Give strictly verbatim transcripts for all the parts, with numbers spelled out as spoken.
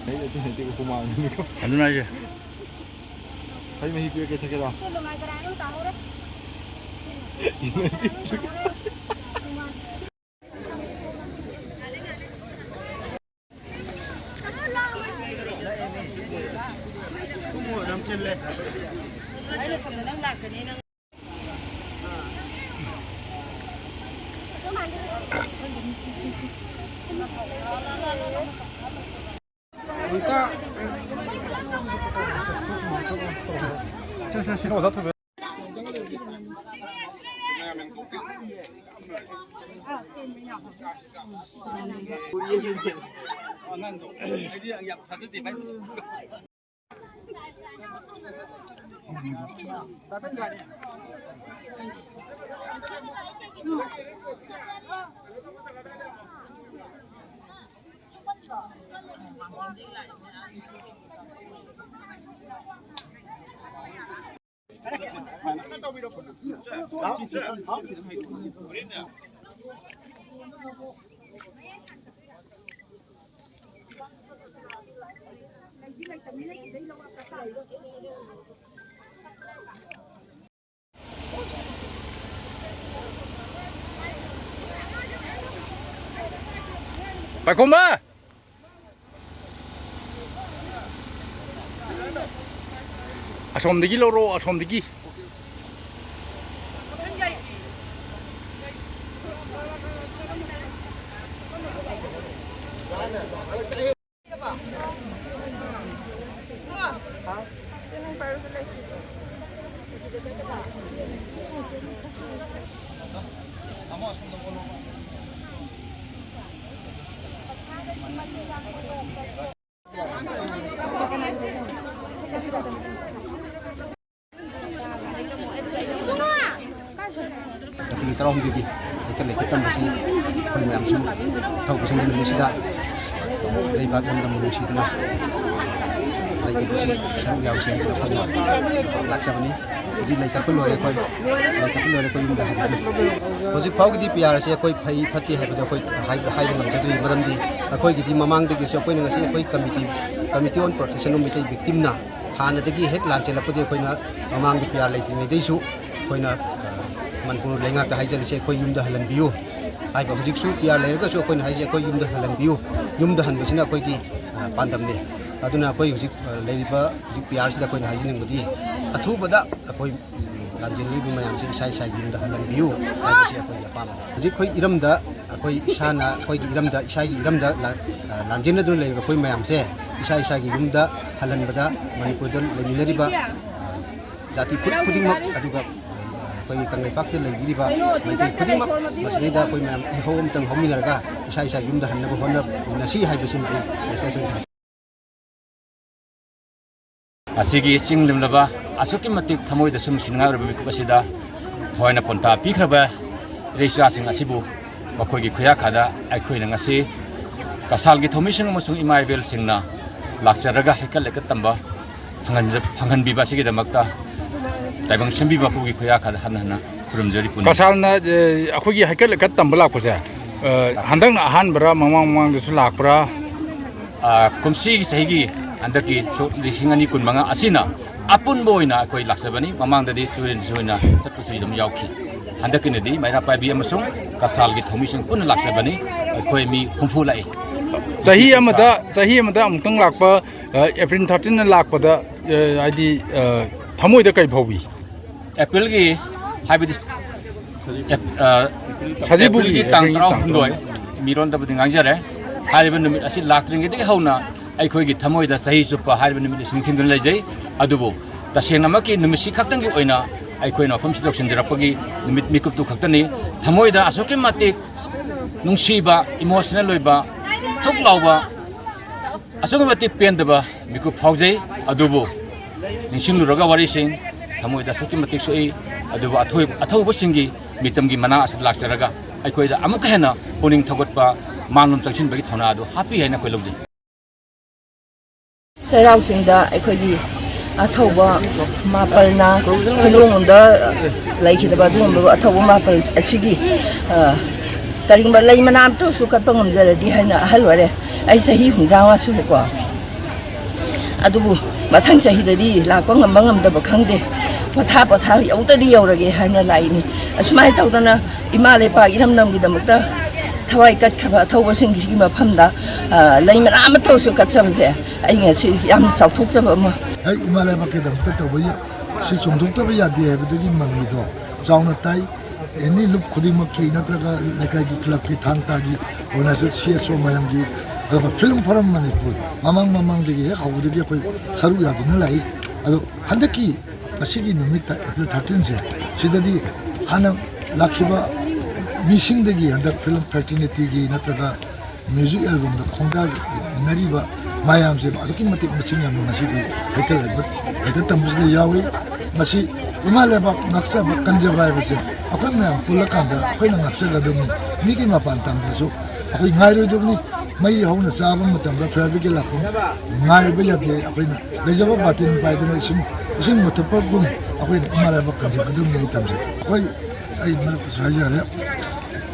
ꯑꯩ ꯑꯇꯩ ꯅꯠꯇꯦ, ꯍꯨꯃꯥꯡꯅꯤꯀꯣ꯫ ꯑꯗꯨꯅ ꯍꯥꯏꯁꯦ꯫ ꯍꯩ ꯃꯍꯤ ꯄꯤꯔꯛꯀꯦ, ꯊꯛꯀꯦꯔꯣ? ꯄꯥꯏꯈꯣꯝꯕ! ꯑꯁꯣꯝꯗꯒꯤ ꯂꯧꯔꯣ, ꯑꯁꯣꯝꯗꯒꯤ꯫ ꯑꯦꯄ꯭ꯔꯤꯜ ꯇꯔꯥꯍꯨꯝꯗꯣꯏꯒꯤ ꯍꯩꯀꯠ ꯂꯩꯀꯠ ꯇꯝꯕꯁꯤ ꯑꯩꯈꯣꯏ ꯃꯌꯥꯝꯁꯨ ꯊꯧꯕꯁꯤꯡꯒꯤ ꯅꯨꯃꯤꯠꯁꯤꯗ ꯂꯩꯕꯥꯛ ꯂꯝꯗꯝꯕꯨ ꯅꯨꯡꯁꯤꯗꯨꯅ ꯂꯩꯀꯠꯄꯁꯤ ꯁꯔꯨꯛ ꯌꯥꯎꯁꯤ ꯍꯥꯏꯗꯨꯅ ꯑꯩꯈꯣꯏꯅ ꯂꯥꯛꯆꯕꯅꯤ꯫ ꯍꯧꯖꯤꯛ ꯂꯩꯀꯠꯄ ꯂꯣꯏꯔꯦ ꯑꯩꯈꯣꯏ, ꯂꯩꯀꯠꯄ ꯂꯣꯏꯔꯦ ꯑꯩꯈꯣꯏ ꯌꯨꯝꯗ ꯍꯟꯒꯅꯤ꯫ ꯍꯧꯖꯤꯛ ꯐꯥꯎꯒꯤꯗꯤ ꯄꯤ ꯑꯥꯔ ꯑꯁꯤ ꯑꯩꯈꯣꯏ ꯐꯩ ꯐꯠꯇꯦ ꯍꯥꯏꯕꯗꯣ ꯑꯩꯈꯣꯏ ꯍꯥꯏꯕ, ꯍꯥꯏꯕ ꯉꯝꯖꯗ꯭ꯔꯤ꯫ ꯃꯔꯝꯗꯤ ꯑꯩꯈꯣꯏꯒꯤꯗꯤ ꯃꯃꯥꯡꯗꯒꯤꯁꯨ ꯑꯩꯈꯣꯏꯅ ꯉꯁꯤ ꯑꯩꯈꯣꯏ committee, Committee on Protection of Meitei Victimꯅ ꯍꯥꯟꯅꯗꯒꯤ ꯍꯦꯛ ꯂꯥꯟ ꯆꯦꯜꯂꯛꯄꯗꯒꯤ ꯑꯩꯈꯣꯏꯅ ꯃꯃꯥꯡꯒꯤ ꯄꯤ ꯑꯥꯔ ꯂꯩꯇ꯭ꯔꯤꯉꯩꯗꯩꯁꯨ ꯑꯩꯈꯣꯏꯅ, ꯑ, ꯃꯅꯤꯄꯨꯔ ꯂꯩꯉꯥꯛꯇ ꯍꯥꯏꯖꯔꯤꯁꯦ ꯑꯩꯈꯣꯏ ꯌꯨꯝꯗ ꯍꯜꯍꯟꯕꯤꯌꯨ ꯍꯥꯏꯕ꯫ ꯍꯧꯖꯤꯛꯁꯨ ꯄꯤ ꯑꯥꯔ ꯂꯩꯔꯒꯁꯨ ꯑꯩꯈꯣꯏꯅ ꯍꯥꯏꯁꯦ ꯑꯩꯈꯣꯏ ꯌꯨꯝꯗ ꯍꯜꯍꯟꯕꯤꯌꯨ, ꯌꯨꯝꯗ ꯍꯟꯕꯁꯤꯅ ꯑꯩꯈꯣꯏꯒꯤ, ꯑ, ꯄꯥꯟꯗꯝꯅꯤ꯫ ꯑꯗꯨꯅ ꯑꯩꯈꯣꯏ ꯍꯧꯖꯤꯛ, ꯑ, ꯂꯩꯔꯤꯕ ꯍꯧꯖꯤꯛ ꯄꯤ ꯑꯥꯔꯁꯤꯗ ꯑꯩꯈꯣꯏꯅ ꯍꯥꯏꯖꯅꯤꯡꯕꯗꯤ ꯑꯊꯨꯕꯗ ꯑꯩꯈꯣꯏ ꯂꯥꯟꯖꯦꯜꯂꯤꯕ ꯃꯌꯥꯝꯁꯦ ꯏꯁꯥ ꯏꯁꯥꯒꯤ ꯌꯨꯝꯗ ꯍꯜꯍꯟꯕꯤꯌꯨ ꯍꯥꯏꯕꯁꯤ ꯑꯩꯈꯣꯏꯒꯤ ꯑꯄꯥꯝꯕꯅꯤ꯫ ꯍꯧꯖꯤꯛ ꯑꯩꯈꯣꯏ ꯏꯔꯝꯗ, ꯑꯩꯈꯣꯏ ꯏꯁꯥꯅ ꯑꯩꯈꯣꯏꯒꯤ ꯏꯔꯝꯗ, ꯏꯁꯥꯒꯤ ꯏꯔꯝꯗ ꯂꯥꯟ-, ꯂꯥꯟꯖꯦꯟꯅꯗꯨꯅ ꯂꯩꯔꯤꯕ ꯑꯩꯈꯣꯏ ꯃꯌꯥꯝꯁꯦ ꯏꯁꯥ ꯏꯁꯥꯒꯤ ꯌꯨꯝꯗ ꯍꯜꯍꯟꯕꯗ ꯃꯅꯤꯄꯨꯔꯗ ꯂꯩꯃꯤꯟꯅꯔꯤꯕ ꯖꯥꯇꯤ ꯐꯨꯔꯨꯞ ꯈꯨꯗꯤꯡꯃꯛ, ꯑꯗꯨꯒ ꯑꯩꯈꯣꯏꯒꯤ ꯀꯪꯂꯩꯄꯥꯛꯇ ꯂꯩꯕꯤꯔꯤꯕ ꯃꯩꯇꯩ ꯈꯨꯗꯤꯡꯃꯛ ꯃꯁꯤꯗꯩꯗ ꯑꯩꯈꯣꯏ ꯃꯌꯥꯝ ꯏꯍꯧ ꯑꯃꯇꯪ ꯍꯧꯃꯤꯟꯅꯔꯒ ꯏꯁꯥ ꯏꯁꯥꯒꯤ ꯌꯨꯝꯗ ꯍꯟꯅꯕ ꯍꯣꯠꯅꯃꯤꯟꯅꯁꯤ ꯍꯥꯏꯕꯁꯤꯃ ꯑꯩ message ꯑꯣꯏꯅ ꯊꯝꯖꯒꯦ꯫ ꯉꯁꯤꯒꯤ ꯆꯤꯡ ꯂꯦꯝꯂꯕ, ꯑꯁꯨꯛꯀꯤ ꯃꯇꯤꯛ ꯊꯃꯣꯏꯗ ꯁꯨꯝ ꯅꯨꯡꯁꯤꯅꯤꯡꯉꯥꯏ ꯑꯣꯏꯔꯕ ꯃꯤꯀꯨꯞ ꯑꯁꯤꯗ ꯊꯋꯥꯏꯅ ꯄꯣꯟꯊꯥ ꯄꯤꯈ꯭ꯔꯕ ꯏꯔꯩꯆꯥꯁꯤꯡ ꯑꯁꯤꯕꯨ ꯃꯈꯣꯏꯒꯤ ꯈꯨꯌꯥꯈꯥꯗ ꯑꯩꯈꯣꯏꯅ ꯉꯁꯤ ꯀꯁꯥꯜꯒꯤ ꯊꯧꯃꯤꯁꯤꯡ ꯑꯃꯁꯨꯡ ꯏꯃꯥ ꯏꯕꯦꯜꯁꯤꯡꯅ ꯂꯥꯛꯆꯔꯒ ꯍꯩꯀꯠ ꯂꯩꯀꯠ ꯇꯝꯕ ꯐꯪꯍꯟꯖ-, ꯐꯪꯍꯟꯕꯤꯕ ꯑꯁꯤꯒꯤꯗꯃꯛꯇ ꯇꯥꯏꯕꯪ ꯁꯦꯝꯕꯤꯕ ꯃꯄꯨꯒꯤ ꯈꯨꯌꯥꯈꯥꯗ ꯍꯟꯅ ꯍꯟꯅ ꯈꯨꯔꯨꯝꯖꯔꯤ ꯄꯨꯟꯅ꯫ ꯀꯁꯥꯜꯅ, ꯑꯦ, ꯑꯩꯈꯣꯏꯒꯤ ꯍꯩꯀꯠ ꯂꯩꯀꯠ ꯇꯝꯕ ꯂꯥꯛꯄꯁꯦ, ꯑ, ꯍꯟꯗꯛꯅ ꯑꯍꯥꯟꯕꯔꯥ, ꯃꯃꯥꯡ ꯃꯃꯥꯡꯗꯁꯨ ꯂꯥꯛꯄ꯭ꯔꯥ? ꯑ, ꯀꯨꯝꯁꯤꯒꯤ ꯆꯍꯤꯒꯤ ꯍꯟꯗꯛꯀꯤ ꯁꯣꯛ ꯂꯤꯁꯤꯡ ꯑꯅꯤ ꯀꯨꯟꯃꯉꯥ ꯑꯁꯤꯅ ꯑꯄꯨꯟꯕ ꯑꯣꯏꯅ ꯑꯩꯈꯣꯏ ꯂꯥꯛꯆꯕꯅꯤ꯫ ꯃꯃꯥꯡꯗꯗꯤ ꯆꯨꯔꯦꯟ ꯆꯨꯔꯦꯟꯅ ꯆꯠꯄꯁꯨ ꯑꯗꯨꯝ ꯌꯥꯎꯈꯤ꯫ ꯍꯟꯗꯛꯀꯤꯅꯗꯤ ꯃꯩꯔꯥ ꯄꯥꯏꯕꯤ ꯑꯃꯁꯨꯡ ꯀꯁꯥꯜꯒꯤ ꯊꯧꯃꯤꯁꯤꯡ ꯄꯨꯟꯅ ꯂꯥꯛꯆꯕꯅꯤ꯫ ꯑꯩꯈꯣꯏ ꯃꯤ ꯍꯨꯝꯐꯨ ꯂꯥꯛꯏ꯫ ꯆꯍꯤ ꯑꯃꯗ, ꯆꯍꯤ ꯑꯃꯗ ꯑꯃꯨꯛꯇꯪ ꯂꯥꯛꯄ, ꯑ, ꯑꯦꯄ꯭ꯔꯤꯜ thirteen ꯅ ꯂꯥꯛꯄꯗ, ꯑ, ꯍꯥꯏꯗꯤ, ꯑ, ꯊꯃꯣꯏꯗ ꯀꯔꯤ ꯐꯥꯎꯏ? ꯑꯦꯄ꯭ꯔꯤꯜꯒꯤ, ꯍꯥꯏꯕꯗꯤ, ꯑꯦꯞ-, ꯑ, ꯁꯖꯤꯕꯨꯒꯤ ꯑꯦꯄ꯭ꯔꯤꯜꯒꯤ ꯇꯥꯡ ꯑꯦꯄ꯭ꯔꯤꯜꯒꯤ ꯇꯥꯡ ꯇꯔꯥꯍꯨꯝꯗꯣꯏ, ꯇꯔꯥꯍꯨꯝꯗꯣꯏ꯫ ꯃꯤꯔꯣꯟꯗꯕꯨꯗꯤ ꯉꯥꯡꯖꯔꯦ꯫ ꯍꯥꯏꯔꯤꯕ ꯅꯨꯃꯤꯠ ꯑꯁꯤ ꯂꯥꯛꯇ꯭ꯔꯤꯉꯩꯗꯒꯤ ꯍꯧꯅ ꯑꯩꯈꯣꯏꯒꯤ ꯊꯃꯣꯏꯗ ꯆꯍꯤ ꯆꯨꯞꯄ ꯍꯥꯏꯔꯤꯕ ꯅꯨꯃꯤꯠ ꯑꯁꯤ ꯅꯤꯡꯁꯤꯡꯗꯨꯅ ꯂꯩꯖꯩ꯫ ꯑꯗꯨꯕꯨ ꯇꯁꯦꯡꯅꯃꯛꯀꯤ ꯅꯨꯃꯤꯠꯁꯤ ꯈꯛꯇꯪꯒꯤ ꯑꯣꯏꯅ ꯑꯩꯈꯣꯏꯅ ꯃꯐꯝꯁꯤꯗ ꯂꯧꯁꯤꯟꯖꯔꯛꯄꯒꯤ ꯅꯨꯃꯤꯠ ꯃꯤꯀꯨꯞꯇꯨ ꯈꯛꯇꯅꯤ꯫ ꯊꯃꯣꯏꯗ ꯑꯁꯨꯛꯀꯤ ꯃꯇꯤꯛ ꯅꯨꯡꯁꯤꯕ, ꯏꯃꯣꯁꯅꯦꯜ ꯑꯣꯏꯕ, ꯊꯨꯛ ꯂꯥꯎꯕ, ꯑꯁꯨꯛꯀꯤ ꯃꯇꯤꯛ ꯄꯦꯟꯗꯕ ꯃꯤꯀꯨꯞ ꯐꯥꯎꯖꯩ꯫ ꯑꯗꯨꯕꯨ ꯅꯤꯡꯁꯤꯡꯂꯨꯔꯒ ꯋꯥꯔꯤꯁꯤꯡ ꯊꯃꯣꯏꯗ ꯑꯁꯨꯛꯀꯤ ꯃꯇꯤꯛ ꯁꯣꯛꯏ꯫ ꯑꯗꯨꯕꯨ ꯑꯊꯣꯏ-, ꯑꯊꯧꯕꯁꯤꯡꯒꯤ ꯃꯤꯇꯝꯒꯤ ꯃꯅꯥ ꯑꯁꯤꯗ ꯂꯥꯛꯆꯔꯒ ꯑꯩꯈꯣꯏꯗ ꯑꯃꯨꯛꯀ ꯍꯦꯟꯅ ꯄꯨꯛꯅꯤꯡ ꯊꯧꯒꯠꯄ, ꯃꯥꯡꯂꯣꯝ ꯆꯪꯁꯤꯟꯕꯒꯤ ꯊꯧꯅꯥ ꯑꯗꯨ ꯍꯥꯞꯄꯤ ꯍꯥꯏꯅ ꯑꯩꯈꯣꯏ ꯂꯧꯖꯩ꯫ ꯆꯩꯔꯥꯎ ꯆꯤꯡꯗ ꯑꯩꯈꯣꯏꯒꯤ ꯑꯊꯧꯕ ꯃꯥꯄꯜꯅ ꯈꯨꯂꯣꯡꯗ ꯂꯩꯈꯤꯗꯕ ꯑꯗꯨꯒꯨꯝꯂꯕ ꯑꯊꯧꯕ ꯃꯥꯄꯜ ꯑꯁꯤꯒꯤ, ꯑ, ꯀꯔꯤꯒꯨꯝꯕ ꯂꯩ ꯃꯅꯥ ꯑꯃꯇꯁꯨ ꯀꯠꯄ ꯉꯝꯖꯔꯗꯤ ꯍꯥꯏꯅ ꯑꯍꯜ ꯑꯣꯏꯔꯦ꯫ ꯑꯩ ꯆꯍꯤ ꯍꯨꯝꯗ꯭ꯔꯥ ꯃꯉꯥ ꯁꯨꯔꯦꯀꯣ꯫ ꯑꯗꯨꯕꯨ ꯃꯊꯪ ꯆꯍꯤꯗꯗꯤ ꯂꯥꯛꯄ ꯉꯝꯕ ꯉꯝꯗꯕ ꯈꯪꯗꯦ, ꯄꯣꯊꯥ ꯄꯣꯊꯥ ꯌꯧꯗꯗꯤ ꯌꯧꯔꯒꯦ ꯍꯥꯏꯅ ꯂꯥꯛꯏꯅꯤ꯫ ꯑꯁꯨꯃꯥꯏꯅ ꯇꯧꯗꯅ ꯏꯃꯥ ꯂꯩꯄꯥꯛ ꯏꯔꯝꯗꯝꯒꯤꯗꯃꯛꯇ ꯊꯋꯥꯏ ꯀꯠꯈ꯭ꯔꯕ ꯑꯊꯧꯕꯁꯤꯡꯁꯤꯒꯤ ꯃꯐꯝꯗ, ꯑ, ꯂꯩ ꯃꯅꯥ ꯑꯃꯠꯇ ꯑꯣꯏꯔꯁꯨ ꯀꯠꯆꯕꯁꯦ ꯑꯩ ꯉꯁꯤ ꯌꯥꯝ ꯆꯥꯎꯊꯣꯛꯆꯕ ꯑꯃ꯫ ꯍꯦꯛ ꯏꯃꯥ ꯂꯩꯕꯥꯛꯀꯤꯗꯃꯛꯇ ꯇꯧꯕ ꯌꯥ-, ꯁꯤ ꯆꯣꯡꯊꯣꯛꯇꯕ ꯌꯥꯗꯦ ꯍꯥꯏꯕꯗꯨꯒꯤ ꯃꯃꯤꯗꯣ ꯆꯥꯎꯅ ꯇꯥꯏ꯫ ꯑꯦꯅꯤ ꯂꯨꯞ ꯈꯨꯗꯤꯡꯃꯛꯀꯤ ꯅꯠꯇ꯭ꯔꯒ ꯂꯩꯀꯥꯏꯒꯤ ꯀ꯭ꯂꯕꯀꯤ ꯊꯥꯡ ꯇꯥꯒꯤ ꯑꯣꯔꯒꯅꯥꯏꯖꯦꯁꯟ ꯁꯤ ꯑꯦꯁ ꯑꯣ ꯃꯌꯥꯝꯒꯤ, ꯑꯗꯨꯒ ꯐꯤꯂꯝ ꯐꯣꯔꯝ ꯃꯅꯤꯄꯨꯔ ꯃꯃꯥꯡ ꯃꯃꯥꯡꯗꯒꯤ ꯍꯦꯛ ꯍꯧꯕꯗꯒꯤ ꯑꯩꯈꯣꯏ ꯁꯔꯨꯛ ꯌꯥꯗꯨꯅ ꯂꯥꯛꯏ꯫ ꯑꯗꯣ ꯍꯟꯗꯛꯀꯤ ꯉꯁꯤꯒꯤ ꯅꯨꯃꯤꯠꯇ ꯑꯦꯄ꯭ꯔꯤꯜ thirteen ꯁꯦ ꯁꯤꯗꯗꯤ ꯍꯥꯟꯅ ꯂꯥꯛꯈꯤꯕ ꯃꯤꯁꯤꯡꯗꯒꯤ ꯍꯟꯗꯛ ꯐꯤꯂꯝ ꯐ꯭ꯔꯦꯇꯔꯅꯤꯇꯤꯒꯤ ꯅꯠꯇ꯭ꯔꯒ ꯃ꯭ꯌꯨꯖꯤꯛ ꯑꯦꯜꯕꯝꯗ ꯈꯣꯡꯗꯥꯅꯔꯤꯕ ꯃꯌꯥꯝꯁꯦ ꯑꯗꯨꯛꯀꯤ ꯃꯇꯤꯛ ꯃꯁꯤꯡ ꯌꯥꯝꯅ ꯉꯁꯤꯗꯤ ꯍꯩꯀꯠ ꯍꯩꯀꯠ ꯍꯩꯀꯠ ꯇꯝꯕꯁꯤꯗ ꯌꯥꯎꯏ꯫ ꯃꯁꯤ ꯏꯃꯥ ꯂꯩꯕꯥꯛ ꯉꯥꯛꯆꯕ ꯀꯟꯖꯕ ꯍꯥꯏꯕꯁꯦ ꯑꯩꯈꯣꯏ ꯃꯌꯥꯝ ꯄꯨꯜꯂꯀꯥꯟꯗ ꯑꯩꯈꯣꯏꯅ ꯉꯥꯛꯆꯒꯗꯕꯅꯤ꯫ ꯃꯤꯒꯤ ꯃꯄꯥꯟ ꯇꯥꯡꯗ꯭ꯔꯁꯨ ꯑꯩꯈꯣꯏ ꯉꯥꯏꯔꯣꯏꯗꯕꯅꯤ꯫ ꯃꯩ ꯍꯧꯅ ꯆꯥꯕ ꯃꯇꯝꯗ ꯐꯤꯌꯔ ꯕ꯭ꯔꯤꯒꯦꯗ ꯂꯥꯛꯄ ꯉꯥꯏꯕ ꯌꯥꯗꯦ꯫ ꯑꯩꯈꯣꯏꯅ ꯂꯩꯖꯕ ꯕꯥꯇꯤꯟ ꯄꯥꯏꯗꯅ ꯏꯁꯤꯡ, ꯏꯁꯤꯡ ꯃꯨꯊꯠꯄꯒꯨꯝ ꯑꯩꯈꯣꯏꯅ ꯏꯃꯥ ꯂꯩꯕꯥꯛ ꯀꯟꯖꯒꯗꯕꯅꯤ꯫ ꯑꯩ ꯊꯝꯖꯒꯦ꯫ ꯑꯩꯈꯣꯏ, ꯑꯩ ꯃꯔꯛꯇꯁꯨ ꯍꯥꯏꯖꯔꯦ,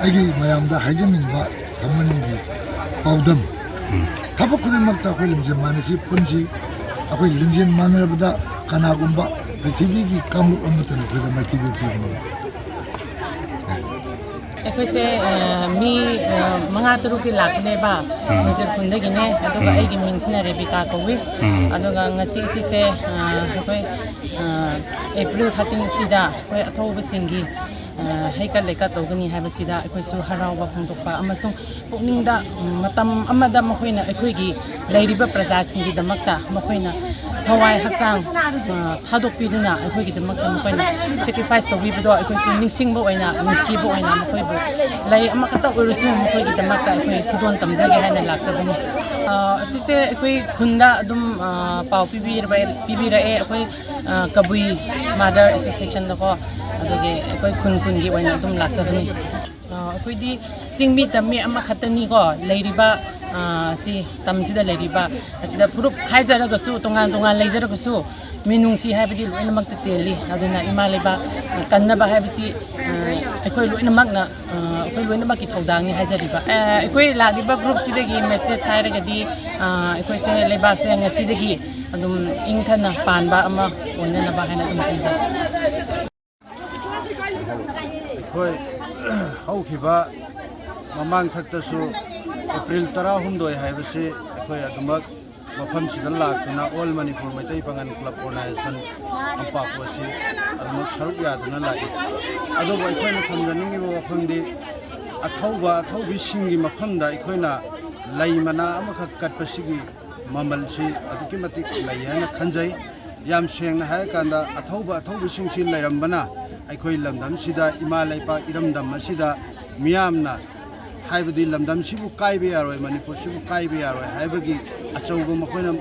ꯑꯩꯒꯤ ꯃꯌꯥꯝꯗ ꯍꯥꯏꯖꯅꯤꯡꯕ ꯊꯃꯣꯏꯅꯨꯡꯒꯤ ꯄꯥꯎꯗꯝ꯫ ꯊꯕꯛ ꯈꯨꯗꯤꯡꯃꯛꯇ ꯑꯩꯈꯣꯏ ꯂꯤꯡꯖꯦꯜ ꯃꯥꯟꯅꯁꯤ, ꯄꯨꯟꯁꯤ꯫ ꯑꯩꯈꯣꯏ ꯂꯤꯡꯖꯦꯜ ꯃꯥꯟꯅꯔꯕꯗ ꯀꯅꯥꯒꯨꯝꯕ ꯄ꯭ꯔꯤꯊꯤꯕꯤꯒꯤ ꯀꯥꯡꯂꯨꯞ ꯑꯃꯠꯇꯅ ꯑꯩꯈꯣꯏꯗ ꯃꯥꯏꯊꯤꯕ ꯄꯤꯕ ꯉꯝꯃꯤ꯫ ꯑꯩꯈꯣꯏꯁꯦ ꯃꯤ ꯃꯉꯥ ꯇꯔꯨꯛꯇꯤ ꯂꯥꯛꯄꯅꯦꯕ, ꯃꯨꯖꯤꯔ ꯈꯨꯟꯗꯒꯤꯅꯦ꯫ ꯑꯗꯨꯒ ꯑꯩꯒꯤ ꯃꯤꯡꯁꯤꯅ ꯔꯦꯕꯤꯀꯥ ꯀꯧꯏ꯫ ꯑꯗꯨꯒ ꯉꯁꯤ ꯁꯤꯁꯦ ꯑꯩꯈꯣꯏ ꯑꯦꯄ꯭ꯔꯤꯜ ꯊꯥꯔꯇꯤꯟꯁꯤꯗ ꯑꯩꯈꯣꯏ ꯑꯊꯧꯕꯁꯤꯡꯒꯤ ꯍꯩꯀꯠ ꯂꯩꯀꯠ ꯇꯧꯒꯅꯤ ꯍꯥꯏꯕꯁꯤꯗ ꯑꯩꯈꯣꯏꯁꯨ ꯍꯔꯥꯎꯕ ꯐꯣꯡꯗꯣꯛꯄ ꯑꯃꯁꯨꯡ ꯄꯨꯛꯅꯤꯡꯗ ꯃꯇꯝ ꯑꯃꯗ ꯃꯈꯣꯏꯅ ꯑꯩꯈꯣꯏꯒꯤ ꯂꯩꯔꯤꯕ ꯄ꯭ꯔꯖꯥꯁꯤꯡꯒꯤꯗꯃꯛꯇ ꯃꯈꯣꯏꯅ ꯊꯋꯥꯏ ꯍꯛꯆꯥꯡ ꯊꯥꯗꯣꯛꯄꯤꯗꯨꯅ ꯑꯩꯈꯣꯏꯒꯤꯗꯃꯛꯇ ꯃꯈꯣꯏꯅ ꯁꯦꯀ꯭ꯔꯤꯐꯥꯏꯁ ꯇꯧꯕꯤꯕꯗꯣ ꯑꯩꯈꯣꯏꯁꯨ ꯅꯤꯡꯁꯤꯡꯕ ꯑꯣꯏꯅ, ꯅꯨꯡꯁꯤꯕ ꯑꯣꯏꯅ ꯃꯈꯣꯏꯕꯨ ꯂꯩ ꯑꯃꯈꯛꯇ ꯑꯣꯏꯔꯁꯨ ꯃꯈꯣꯏꯒꯤꯗꯃꯛꯇ ꯑꯩꯈꯣꯏ ꯈꯨꯗꯣꯜ ꯇꯝꯖꯒꯦ ꯍꯥꯏꯅ ꯂꯥꯛꯆꯕꯅꯤ꯫ ꯑꯁꯤꯁꯦ ꯑꯩꯈꯣꯏ ꯈꯨꯟꯗ ꯑꯗꯨꯝ ꯄꯥꯎ ꯄꯤꯕꯤꯔꯛꯑꯦ, ꯄꯤꯕꯤꯔꯛꯑꯦ꯫ ꯑꯩꯈꯣꯏ ꯀꯕꯨꯏ ꯃꯥꯗꯔ ꯑꯦꯁꯣꯁꯤꯌꯦꯁꯟꯗꯀꯣ, ꯑꯗꯨꯒꯤ ꯑꯩꯈꯣꯏ ꯈꯨꯟ ꯈꯨꯟꯒꯤ ꯑꯣꯏꯅ ꯑꯗꯨꯝ ꯂꯥꯛꯆꯕꯅꯤ꯫ ꯑꯩꯈꯣꯏꯗꯤ ꯆꯤꯡꯃꯤ ꯇꯝꯃꯤ ꯑꯃꯈꯛꯇꯅꯤꯀꯣ ꯂꯩꯔꯤꯕ꯫ ꯁꯤ ꯇꯝꯁꯤꯗ ꯂꯩꯔꯤꯕ ꯑꯁꯤꯗ ꯐꯨꯔꯨꯞ ꯍꯥꯏꯖꯔꯒꯁꯨ, ꯇꯣꯉꯥꯟ ꯇꯣꯉꯥꯟ ꯂꯩꯖꯔꯒꯁꯨ, ꯃꯤꯅꯨꯡꯁꯤ ꯍꯥꯏꯕꯗꯤ ꯂꯣꯏꯅꯃꯛꯇ ꯆꯦꯜꯂꯤ꯫ ꯑꯗꯨꯅ ꯏꯃꯥ ꯂꯩꯕꯥꯛ ꯀꯟꯅꯕ ꯍꯥꯏꯕꯁꯤ ꯑꯩꯈꯣꯏ ꯂꯣꯏꯅꯃꯛꯅ, ꯑꯩꯈꯣꯏ ꯂꯣꯏꯅꯃꯛꯀꯤ ꯊꯧꯗꯥꯡꯅꯤ ꯍꯥꯏꯖꯔꯤꯕ꯫ ꯑꯩꯈꯣꯏ ꯂꯥꯛꯂꯤꯕ ꯒ꯭ꯔꯨꯞꯁꯤꯗꯒꯤ ꯃꯦꯁꯦꯖ ꯍꯥꯏꯔꯒꯗꯤ, ꯑꯩꯈꯣꯏꯁꯦ ꯂꯩꯕꯥꯛꯁꯦ ꯉꯁꯤꯗꯒꯤ ꯑꯗꯨꯝ ꯏꯪꯊꯅ ꯄꯥꯟꯕ ꯑꯃ ꯑꯣꯏꯅꯅꯕ ꯍꯥꯏꯅ ꯑꯗꯨꯝ ꯈꯟꯖꯩ꯫ ꯑꯩꯈꯣꯏ ꯍꯧꯈꯤꯕ ꯃꯃꯥꯡꯊꯛꯇꯁꯨ ꯑꯦꯄ꯭ꯔꯤꯜ ꯇꯔꯥꯍꯨꯝꯗꯣꯏ ꯍꯥꯏꯕꯁꯤ ꯑꯩꯈꯣꯏ ꯑꯗꯨꯃꯛ ꯃꯐꯝꯁꯤꯗ ꯂꯥꯛꯇꯨꯅ ꯑꯣꯜ ꯃꯅꯤꯄꯨꯔ ꯃꯩꯇꯩ ꯄꯥꯉꯜ ꯀ꯭ꯂꯕ ꯑꯣꯔꯒꯅꯥꯏꯖꯦꯁꯟ ꯑꯝꯄꯥꯛꯄ ꯑꯁꯤ ꯑꯗꯨꯃꯛ ꯁꯔꯨꯛ ꯌꯥꯗꯨꯅ ꯂꯥꯛꯏ꯫ ꯑꯗꯨꯕꯨ ꯑꯩꯈꯣꯏꯅ ꯊꯝꯖꯅꯤꯡꯉꯤꯕ ꯋꯥꯐꯝꯗꯤ ꯑꯊꯧꯕ ꯑꯊꯧꯕꯤꯁꯤꯡꯒꯤ ꯃꯐꯝꯗ ꯑꯩꯈꯣꯏꯅ ꯂꯩ ꯃꯅꯥ ꯑꯃꯈꯛ ꯀꯠꯄꯁꯤꯒꯤ ꯃꯃꯜꯁꯤ ꯑꯗꯨꯛꯀꯤ ꯃꯇꯤꯛ ꯂꯩ ꯍꯥꯏꯅ ꯈꯟꯖꯩ꯫ ꯌꯥꯝ ꯁꯦꯡꯅ ꯍꯥꯏꯔꯀꯥꯟꯗ ꯑꯊꯧꯕ ꯑꯊꯧꯕꯁꯤꯡꯁꯤ ꯂꯩꯔꯝꯕꯅ ꯑꯩꯈꯣꯏ ꯂꯝꯗꯝꯁꯤꯗ, ꯏꯃꯥ ꯂꯩꯄꯥꯛ ꯏꯔꯝꯗꯝ ꯑꯁꯤꯗ ꯃꯤꯌꯥꯝꯅ ꯍꯥꯏꯕꯗꯤ ꯂꯝꯗꯝꯁꯤꯕꯨ ꯀꯥꯏꯕ ꯌꯥꯔꯣꯏ, ꯃꯅꯤꯄꯨꯔꯁꯤꯕꯨ ꯀꯥꯏꯕ ꯌꯥꯔꯣꯏ ꯍꯥꯏꯕꯒꯤ ꯑꯆꯧꯕ ꯃꯈꯣꯏꯅ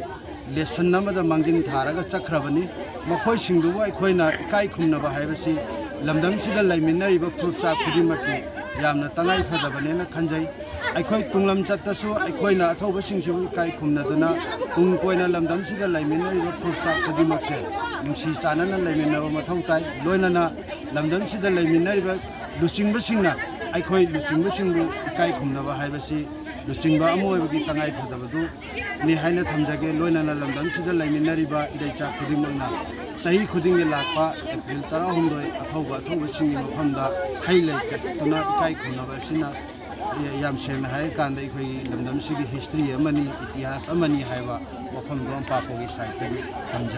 ꯂꯦꯁꯟ ꯑꯃꯗ ꯃꯥꯡꯖꯤꯟ ꯊꯥꯔꯒ ꯆꯠꯈ꯭ꯔꯕꯅꯤ꯫ ꯃꯈꯣꯏꯁꯤꯡꯗꯨꯕꯨ ꯑꯩꯈꯣꯏꯅ ꯏꯀꯥꯏ ꯈꯨꯝꯅꯕ ꯍꯥꯏꯕꯁꯤ ꯂꯝꯗꯝꯁꯤꯗ ꯂꯩꯃꯤꯟꯅꯔꯤꯕ ꯐꯨꯔꯨꯞꯆꯥ ꯈꯨꯗꯤꯡꯃꯛꯀꯤ ꯌꯥꯝꯅ ꯇꯉꯥꯏ ꯐꯗꯕꯅꯦꯅ ꯈꯟꯖꯩ꯫ ꯑꯩꯈꯣꯏ ꯇꯨꯡꯂꯝꯆꯠꯇꯁꯨ ꯑꯩꯈꯣꯏꯅ ꯑꯊꯧꯕꯁꯤꯡꯁꯤꯕꯨ ꯏꯀꯥꯏ ꯈꯨꯝꯅꯗꯨꯅ ꯇꯨꯡ ꯀꯣꯏꯅ ꯂꯝꯗꯝꯁꯤꯗ ꯂꯩꯃꯤꯟꯅꯔꯤꯕ ꯐꯨꯔꯨꯞꯆꯥ ꯈꯨꯗꯤꯡꯃꯛꯁꯦ ꯅꯨꯡꯁꯤ ꯆꯥꯟꯅꯅ ꯂꯩꯃꯤꯟꯅꯕ ꯃꯊꯧ ꯇꯥꯏ꯫ ꯂꯣꯏꯅꯅ ꯂꯝꯗꯝꯁꯤꯗ ꯂꯩꯃꯤꯟꯅꯔꯤꯕ ꯂꯨꯆꯤꯡꯕꯁꯤꯡꯅ ꯑꯩꯈꯣꯏ ꯂꯨꯆꯤꯡꯕꯁꯤꯡꯕꯨ ꯏꯀꯥꯏ ꯈꯨꯝꯅꯕ ꯍꯥꯏꯕꯁꯤ ꯂꯨꯆꯤꯡꯕ ꯑꯃ ꯑꯣꯏꯕꯒꯤ ꯇꯉꯥꯏ ꯐꯗꯕꯗꯨꯅꯤ ꯍꯥꯏꯅ ꯊꯝꯖꯒꯦ꯫ ꯂꯣꯏꯅꯅ ꯂꯝꯗꯝꯁꯤꯗ ꯂꯩꯃꯤꯟꯅꯔꯤꯕ ꯏꯔꯩꯆꯥ ꯈꯨꯗꯤꯡꯃꯛꯅ ꯆꯍꯤ ꯈꯨꯗꯤꯡꯒꯤ ꯂꯥꯛꯄ ꯑꯦꯄ꯭ꯔꯤꯜ ꯇꯔꯥꯍꯨꯝꯗꯣꯏ ꯑꯊꯧꯕ ꯑꯊꯧꯕꯁꯤꯡꯒꯤ ꯃꯐꯝꯗ ꯍꯩ ꯂꯩ ꯀꯠꯇꯨꯅ ꯏꯀꯥꯏ ꯈꯨꯝꯅꯕ ꯑꯁꯤꯅ ꯌꯥꯝ ꯁꯦꯡꯅ ꯍꯥꯏꯔꯀꯥꯟꯗ ꯑꯩꯈꯣꯏꯒꯤ ꯂꯝꯗꯝꯁꯤꯒꯤ ꯍꯤꯁꯇ꯭ꯔꯤ ꯑꯃꯅꯤ, ꯏꯇꯤꯍꯥꯁ ꯑꯃꯅꯤ ꯍꯥꯏꯕ ꯋꯥꯐꯝꯗꯣ ꯑꯝꯄꯥꯄꯣꯒꯤ ꯁꯥꯏꯠꯇꯒꯤ ꯊꯝꯖꯔꯤ꯫